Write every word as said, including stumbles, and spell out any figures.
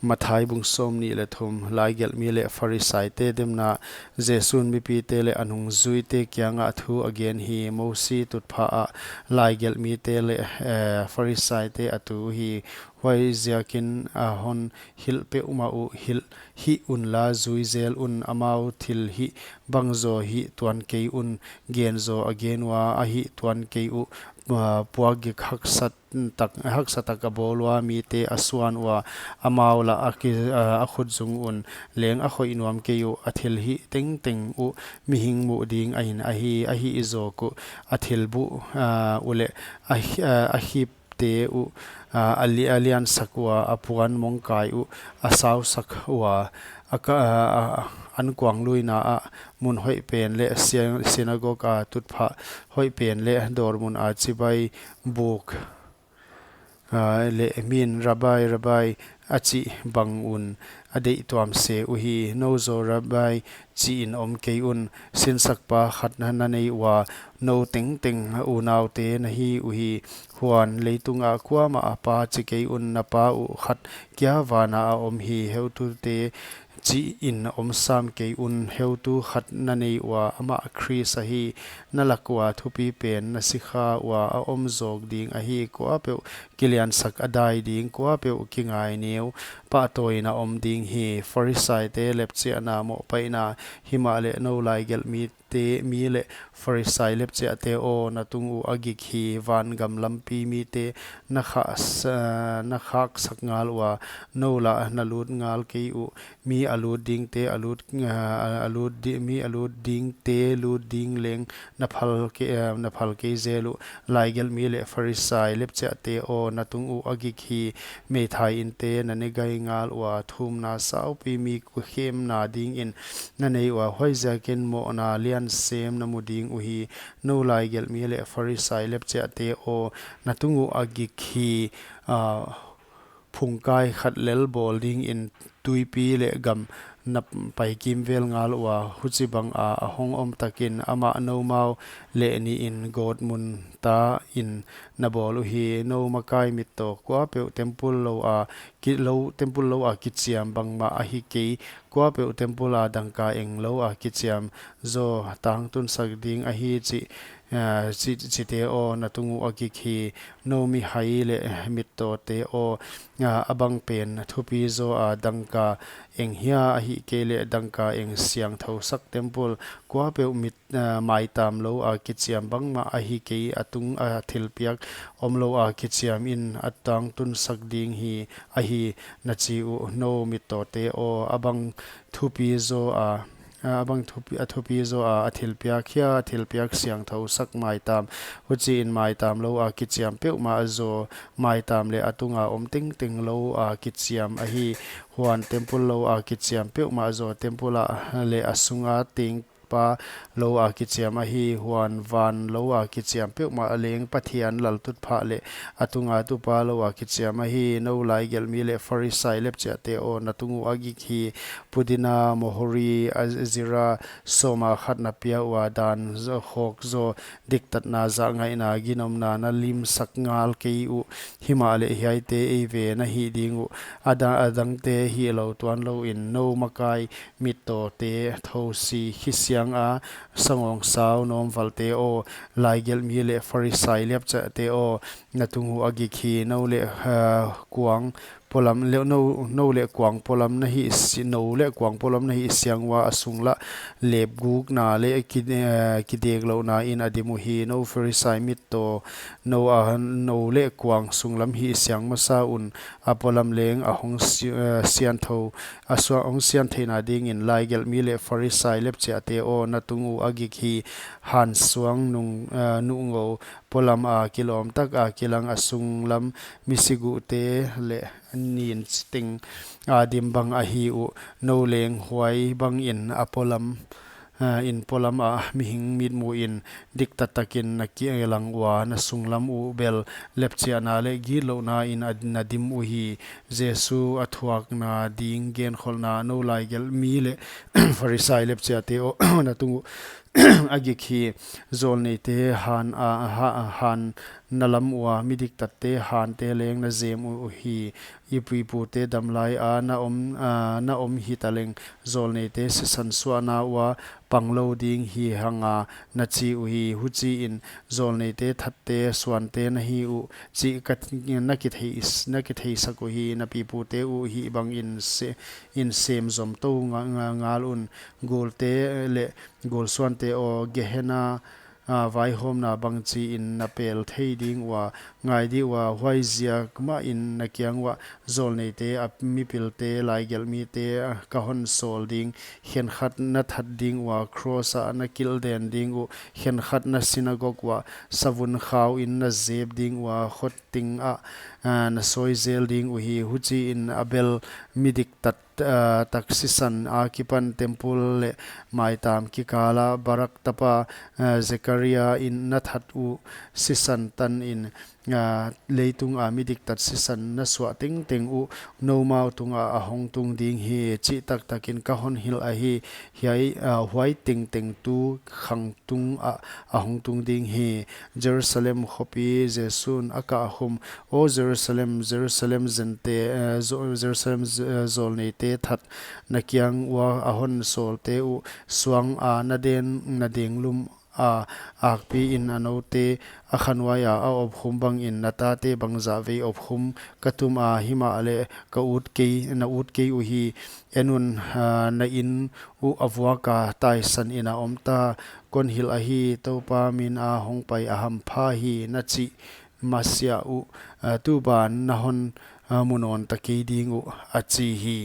Matthai bung sawmnih leh thum. Laigelhmi leh Pharisaite demna. Jesu'n mipite leh a nungzuite kiangah thu a gen hi. Mosi tutphah ah laigelhmite leh, eh, Pharisaite a tu hi. Huaiziakin a hon hilh peuhmah uh, hilh hih unla zui zel un. Amau thilhih bangzaw hih tuan kei un, genzaw a gen ua, a hih tuan kei uh, ah, puakgik haksa tak, haksa tak a bawl ua, mite a suan ua, amau lah a ki, ah, a khut zung un leng a khoih nuam kei uh. A thilhih tengteng uh mihing muh ding ahi, ahi, a hih zawk uh, a thil buh, ah, uh leh a hi-, ah, a hipte uh, ah, a li-, a liansak ua, a puan mongkai uh a sausak ua, a ka, ah, ah, ankuangluina ah mun hoih pen leh sia-, sinagog a tutphah hoih pen leh dawr mun a chibai buk, ah, leh min, "Rabbi, Rabbi," a chih bang un a deih tuam se uhi. Nou zaw Rabbi chiin om kei un, sinsakpa khat na, na nei ua, nou tengteng unaute na hi uhi. Huan leitungah kuamah a Pa chi kei un, na Pa uh khat kia vana a om hi. Heutute chiin om sam kei un, heutu khat na nei ua, amah Khrist ahi. Na lak ua thupi pen na sikha ua a om zawk ding ahi. Kuapeuh kiliansak a dai ding, kuapeuh kingaineu pahtawina om ding hi. Pharisaite lepchiahna mohpaihna. Himahleh nou laigelhmite, mi leh Pharisai lepchiahte aw, na tung uh a gik hi. Vangam lampi mite na khas-, ah, na khaksak ngal ua, nou lah na lut ngal kei uh. Mi a lut dingte a lut, ah, a lut di-, mi a lut dingte lut ding leng na phal kei, ah, na phal kei zel uh. Laigelhmi leh Pharisai lepchiahte aw, na tung uh a gik hi. Meithai inte na ne gai ngal ua, thumna saupi mi kukhemna dingin na nei ua, huaiziakin mohna lian sem na mu ding uhi. Nou laigelhmi leh Pharisai lepchiahte aw, na tung uh a gik hi. Ah, phungkai khat lel bawl dingin tuipi leh gam na pai kimvel ngal ua, huchibang a, a hong om takin amah noumau leh niin gawtmun ta in na bawl uhi. Nou makai mittaw, kuapeuh temple lou a ki-, lou, temple lou a kichiam bangmah ahi kei, kuapeuh temple a dangka eng lou a kichiam zaw tangtunsak ding ahi chih, ah, chi, chite aw, na tung uh a gik hi. Nou mihai leh mittawte aw, ah, a bang pen thupi zaw a, dangka eng hia ahihkeileh dangka eng siangthousak temple, kuapeuh mit, ah, maitam lou a kichiam bangmah ahi kei, a tung a thilpiak omlou a kichiam in a tangtunsak ding hi ahi, na chi uh. Nou mittawte aw, a bang thupi zaw a, a bang thupi, a thupi zaw a, a thilpiak hia, a thilpiak siangthousak maitam, huchiin maitam lou a kichiam peuhmah zaw maitam leh a tunga om tengteng lou a kichiam ahi. Huan temple lou a kichiam peuhmah zaw temple ah leh a sunga tengpa lou a kichiam ahi. Huan van lou a kichiam peuhmah leng Pathian laltutphah leh a tunga tupa lou a kichiam ahi. Nou laigelhmi leh Pharisai lepchiahte aw, na tung uh a gik hi. Pudina, mohori, a, zira, sawma khat na pia ua, dan z-, khawk zaw, diktatna, zahngaihna, ginomna na limsak ngal kei uh. Himahleh hiaite eive na hih ding uh. A da-, a dangte hihlou tuanlouin nou makai mittawte thousi khisiang a, sangawngsau nawmvalte aw, laigelhmi leh Pharisai lepchiahte aw, na tung uh a gik hi. Nou leh, ah, kuang polam leh, nou, nou leh kuang polam na hih si-, nou leh kuang polam na hih siang ua, a sung lah lepgukna leh ki-, eh, kideklouhna in a dim uhi. Nou Pharisai mittaw, nou a, nou leh kuang sunglam hih siang masa un, a polam leng a hong si-, eh, sianthou, a sua-, hong siantheihna dingin. Laigelhmi leh Pharisai lepchiahte aw, na tung uh a gik hi. Hansuang nung, eh, nuhngou polam a kilawm tak a kilang, a sunglam misiguhte leh nin chiteng a dim bang ahi uh. Nou leng huai bangin a polam, ah, in polam a mihing mitmuhin diktat takin na kilang ua, na sunglam uh bel lepchiahna leh gitlouhna in a, na dim uhi. Jesu a thuakna ding genkholhna. Nou laigelhmi leh Pharisai lepchiahte aw, na tung uh a gik hi. Zawlneite han a, ha, han na lam ua, midiktatte hante leng na zem uhi. I pipute damlai a na om, a, na om hitaleng, zawlneite sisan suahna ua panglou ding hi hang a, na chi uhi. Huchiin zawlneite thatte suante na hi uh chih ka, na kithei, na kitheisak uhi. Na pipute uh hih bangin se, in sem zom tou nga, nga, ngal un. Gulte leh gulsuante aw, Gehenna, a, vaihawmna bangchiin na pel thei ding ua, ngai di ua, huaiziak mahin na kiang uah zawlneite, a mipilte, laigelhmite, a, ka hon sawl ding. Khenkhat na that ding ua, cross ah na kilhden ding uh. Khenkhat na synagogue uah savun khauin na zep ding ua, khoteng ah, a, na sawi zel ding uhi. Huchiin Abel midiktat, a, tak sisan akipan temple leh maitam kikala Barakia tapa, a, Zekaria in na that uh sisan tanin, a, leitunga midiktat sisan na suah tengteng uh noumau tunga a hong tung ding hi, chih taktakin ka hon hilh ahi. Hiai, a, huai tengteng tu khang tungah a hong tung ding hi. Jerusalem khopi Jesu'n a kahkhum. Aw Jerusalem, Jerusalem zente, a, Zo-, Jerusalem z-, a, zawlneite that, na kiang ua a hon sawlte uh suanga na den, na denglum a, akpiin a noute a khanuaia a opkhum bangin na tate bangzah vei opkhum ka tum a, himahleh ka ut kei, na ut kei uhi. En un, a, na in uh a vuaka taisan in a om ta. Kon hilh ahi, Toupa mina hongpai a hampha hi, na chih masiah uh, a, tuban na hon, a, mu nawn ta kei ding uh, a chi hi.